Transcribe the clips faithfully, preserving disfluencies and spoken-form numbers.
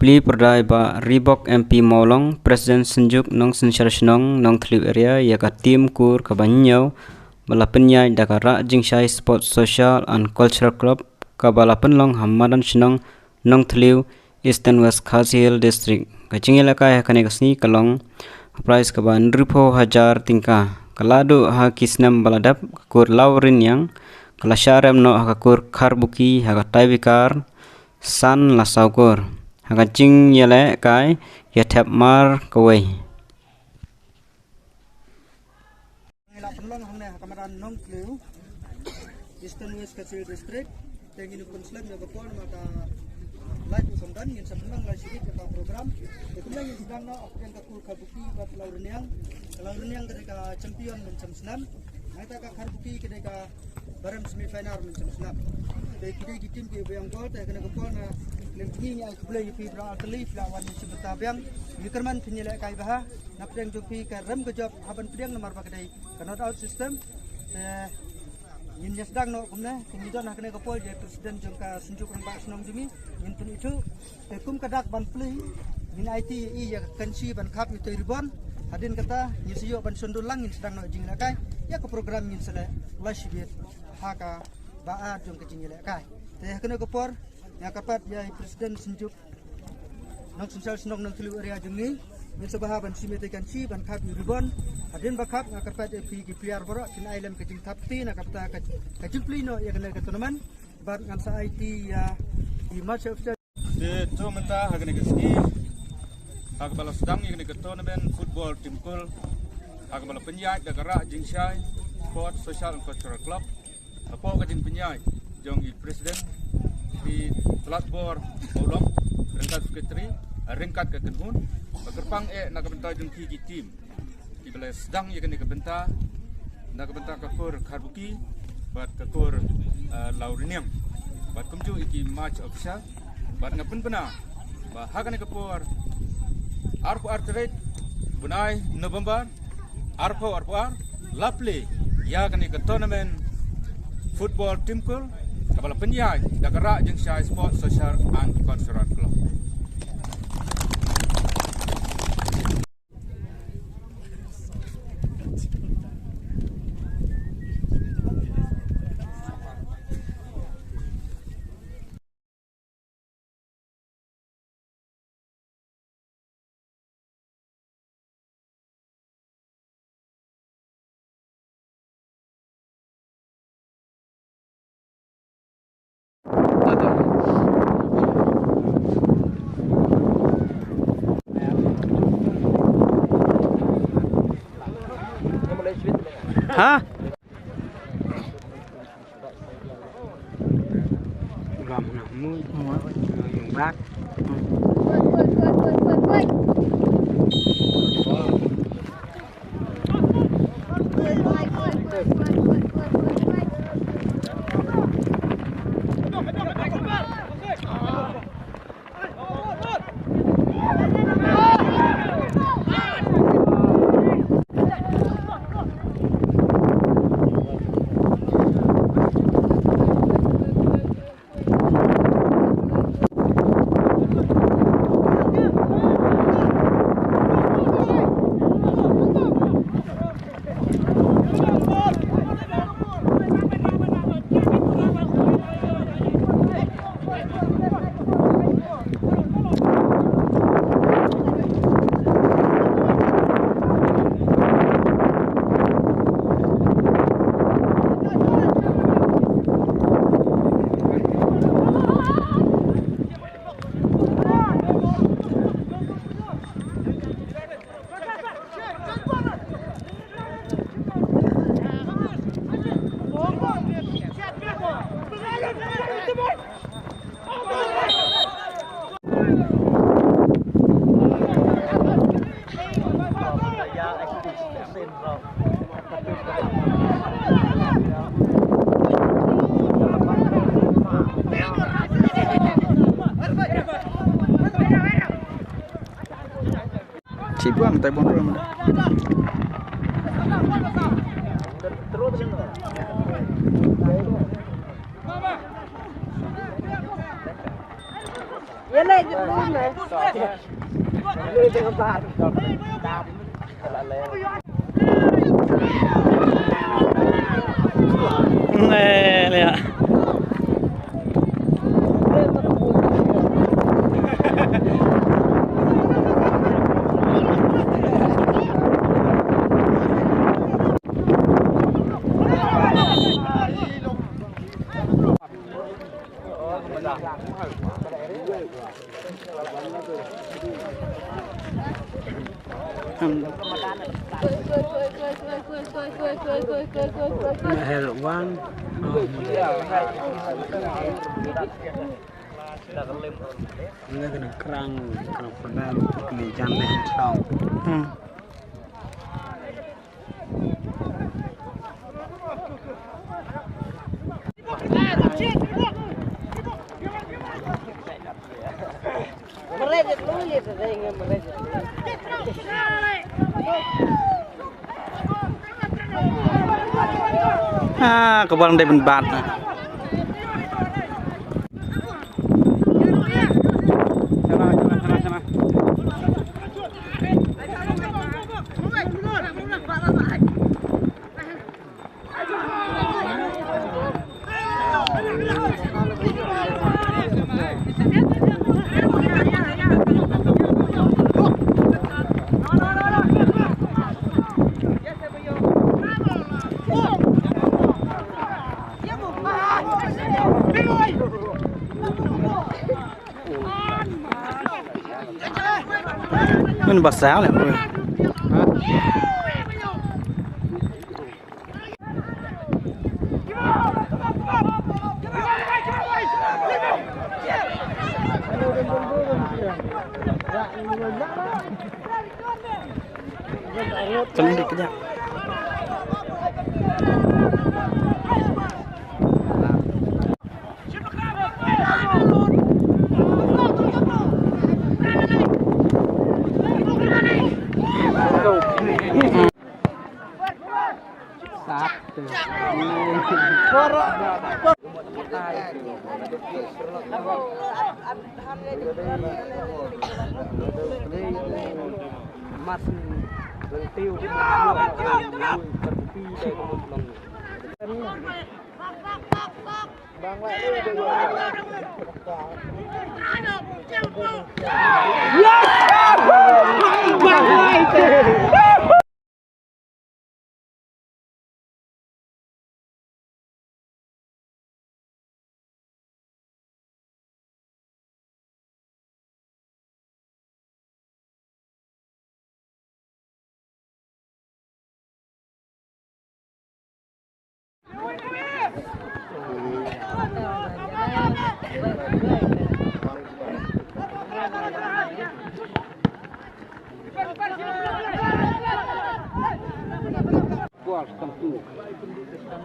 Plie pyrda i Bah Ribok M P Mawlong, President Synjuk Nongsynshar Shnong Nongthliew Area, ïa ka team kur kaba hynñiew ba la pynïaid da ka Rah Jingshai Sports, Social and Cultural Club, kaba la pynlong ha madan shnong Nongthliew, Eastern West Khasi Hills District. Ka jingïalehkai ha kane ka sngi ka long ka prize kaba hynriewphew hajar tyngka. Ka la duh ha ki snem ba la dep, ka kur Lawriniang ka la shah rem noh ha ka kur Kharbuki ha ka tiebreaker san la saw kur. Ha ka jingïalehkai ïa thep mar kawei. Ngi la pynlong hangne ha ka madan Nongthliew, Eastern West Khasi Hills District. Te ngin pynslem ïa ka por namar ka light u sam dang, ngin sa pynlong lai shibit ïa ka program. Te kumne ngin sdang noh ha ka kur Kharbuki bad Lawriniang. Lawriniang ka dei ka champion mynshem snem. Nangta ka Kharbuki ka dei ka ba rem semi final mynshem snem. Te ki dei ki team kiba ïeng bol, te ha kane ka por na lem jong ngi ngi ai khublei ïa phi baroh artylli phi la wan ïa shim bynta biang. Ngi kyrmen phin ïalehkai bha. Na pdeng jong phi ka rem ka jop ha ban pdiang namar ba ka dei ka knockout system. Te ngin ïa sdang noh kumne, te ngi don ha kane ka por ïa i President jong ka Synjuk Rangbah Shnong jong ngi, ngin pynithuh. Te kum ka dak ban plie, ngin aiti ïa i ïa ka kynshi ban khap ïa utei u ribbon. Hadien kata ngin sa ïoh ban shon dul lang, ngin sdang noh jingïalehkai. Ïa ka program ngin sa leh lai shibit ha kaba ar jong ka jingïalehkai. Te ha kane ka por nga kyrpad ïa i President Synjuk Nongsynshar Shnong Nongthliew Area jong ngi, ngin sa bha ban shim ïa utei u kynshi ban khap ïa u ribbon. Hadien ba khap nga kyrpad ïa phi ki player baroh kin ai lem ka jingthap kti na ka bynta ka, ka jingplie noh ïa kane ka tournament. Bad ngan sa aiti ïa i match official. Te to mynta ha kane ka sngi ha kaba la sdang ïa kane ka tournament football team kul ha kaba la pynïaid da ka Rah Jingshai Sport Social and Cultural Club. Hapoh ka jingpynïaid jong i President, i Tlatbor Mawlong, ryngkat Secretary, ryngkat ka kynhun, ba kyrpang eh na ka bynta jong ki ki team kiba la sdang ïa kane ka bynta, na ka bynta ka kur Kharbuki bad ka kur, eh, Lawriniang. Bad kumjuh ïa ki match official. Bad nga pynbna ba ha kane ka por arphew ar tarik bnai November arphew arphew ar la plie ïa kane ka tournament football team kul kaba la pynïaid da ka Rah Jingshai Sport Social and Cultural Club. Ha? Ci buang tai buang ruang. Hell one. Nga kena krang, kena pedal, kena jan deh tong. Hmm. Ah, ka bol dei ban bat na. Min ba sa le. Tolong dikit ya.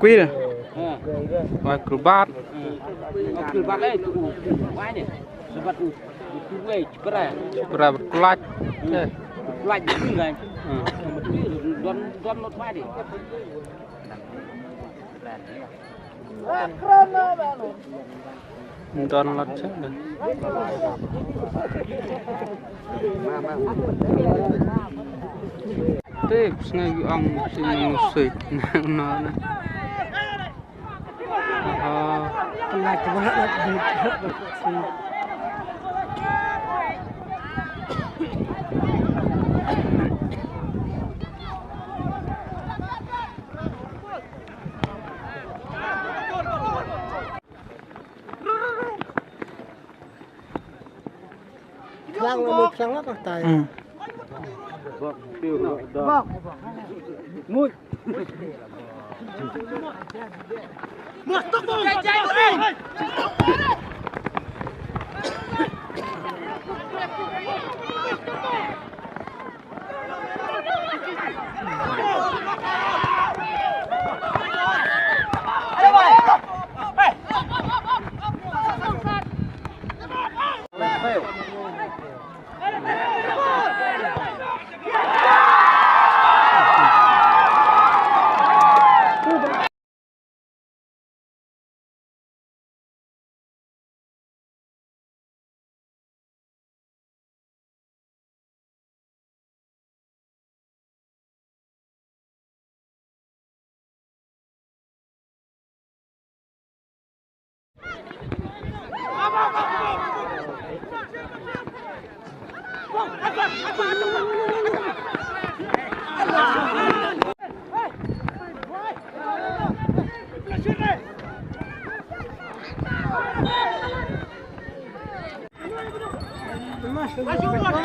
Kwil. Wai krubat. Krubat eh tu. Wai ni. Sebat tu. Tu wai chipra. Chipra berkulat. Kulat ni kan. Don don not wai ni. Don lat sha da. Tip sngai ong sing musik. Na na. Aha. Pernah coba nak di. Yang lebih sangat lah tai. Hmm. Mut.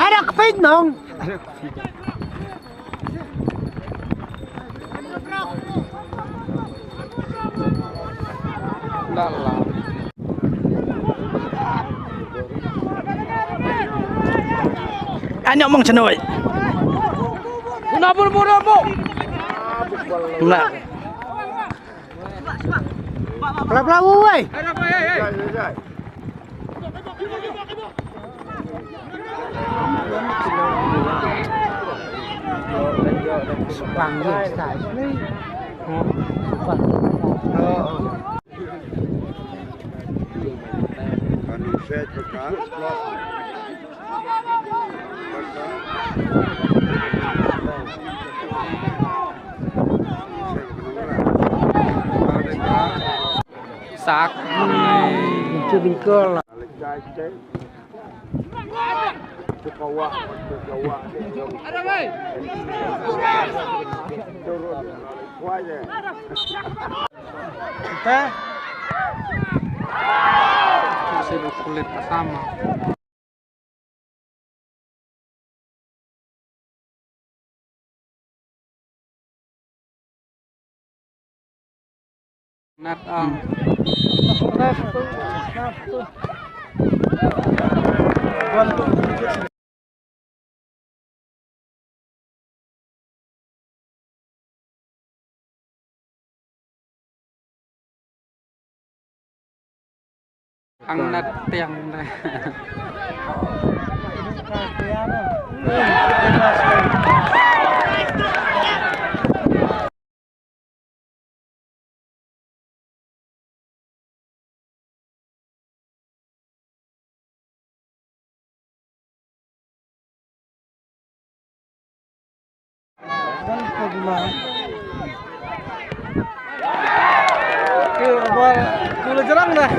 Arak peit nong. Anyok mong chenoi. Guna bul mura mo. Nah. Pla pla woi. Sepang dia style. Sepang. Sak. Bingkul, bingkul. Teh. Masih kulit sama. Nat ang. Ang nat tiang na. Kula jarang dah.